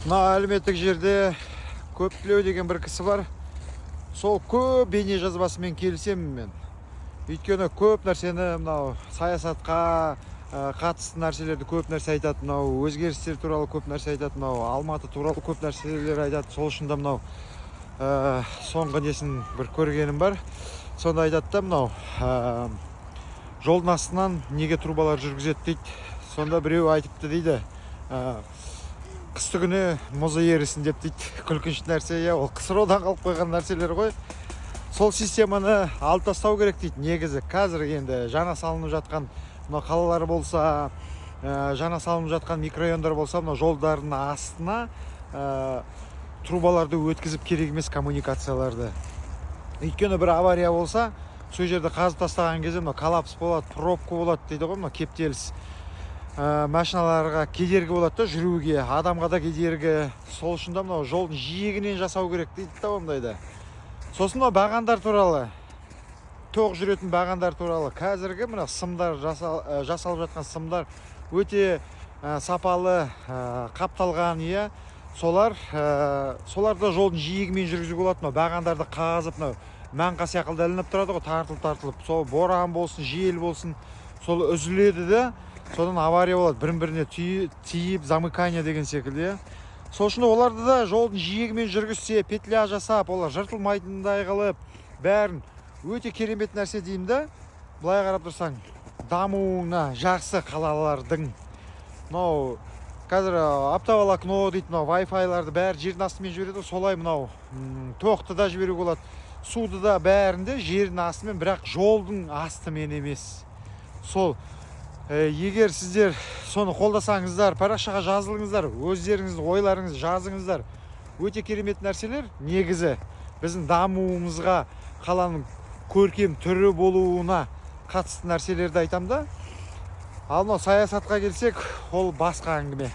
Мына әлеуметтік жерде Көптілеу деген бір кісі бар. Сол көп бейне жазбасымен келісемін мен, өйткені көп нәрсені, мынау саясатқа қатысты нәрселерді көп нәрсе айтады, мынау өзгерістер туралы көп нәрсе айтады, мынау Алматы туралы көп нәрселер айтады. Сол үшін де мынау соңғы несін бір көргенім бар. Сонда айтады да, мынау жолдың астынан неге трубалар жүргізеді дейді. Сонда біреу айтыпты дейді, қысты күні мұзы ерісін деп дейді. Күлкінішті нәрсе, иә, ол КСРО-дан қалып қойған нәрселер ғой. Сол системаны алып тастау керек дейді. Негізі қазір енді жаңа салынып жатқан мына қалалар болса, жаңа салынып жатқан микрорайондар болса, мына жолдардың астына трубаларды өткізіп керек емес, коммуникацияларды. Өйткені бір авария болса, сол жерді қазып тастаған кезде мына коллапс болады, пробка болады дейді ғой. Мына кептеліс, машиналарға кедергі болады да, жүруге адамға да кедергі. Сол үшін де мынау жолдың жиегінен жасау керек дейді да ондайда. Сосын мынау бағандар туралы, тоқ жүретін бағандар туралы. Қазіргі мына сымдар жасалып жатқан сымдар өте сапалы, қапталған, иә. Солар соларды жолдың жиегімен жүргізуге болады. Мынау бағандарды қазып, мынау маңқа сияқты ілініп тұрады ғой, тартылып тартылып, сол боран болсын, жел болсын, сол үзіледі да, содан авария болады, бірін біріне тиіп, замыкание деген секілді, иә. Сол үшін оларды да жолдың жиегімен жүргізсе, петля жасап, олар жыртылмайтындай қылып бәрін, өте керемет нәрсе деймін да. Былай қарап тұрсаң, дамуына жақсы қалалардың. Мынау қазір оптоволокно дейді, мынау вай-файларды бәрі жердің астымен жібереді ғой. Солай мынау тоқты да жіберуге болады, суды да, бәрін де жердің астымен, бірақ жолдың астымен емес. Сол егер сіздер соны қолдасаңыздар, парақшаға жазылыңыздар, өздеріңіздің ойларыңызды жазыңыздар. Өте керемет нәрселер негізі, біздің дамуымызға, қаланың көркем түрі болуына қатысты нәрселерді айтамын да. Ал мынау саясатқа келсек, ол басқа әңгіме.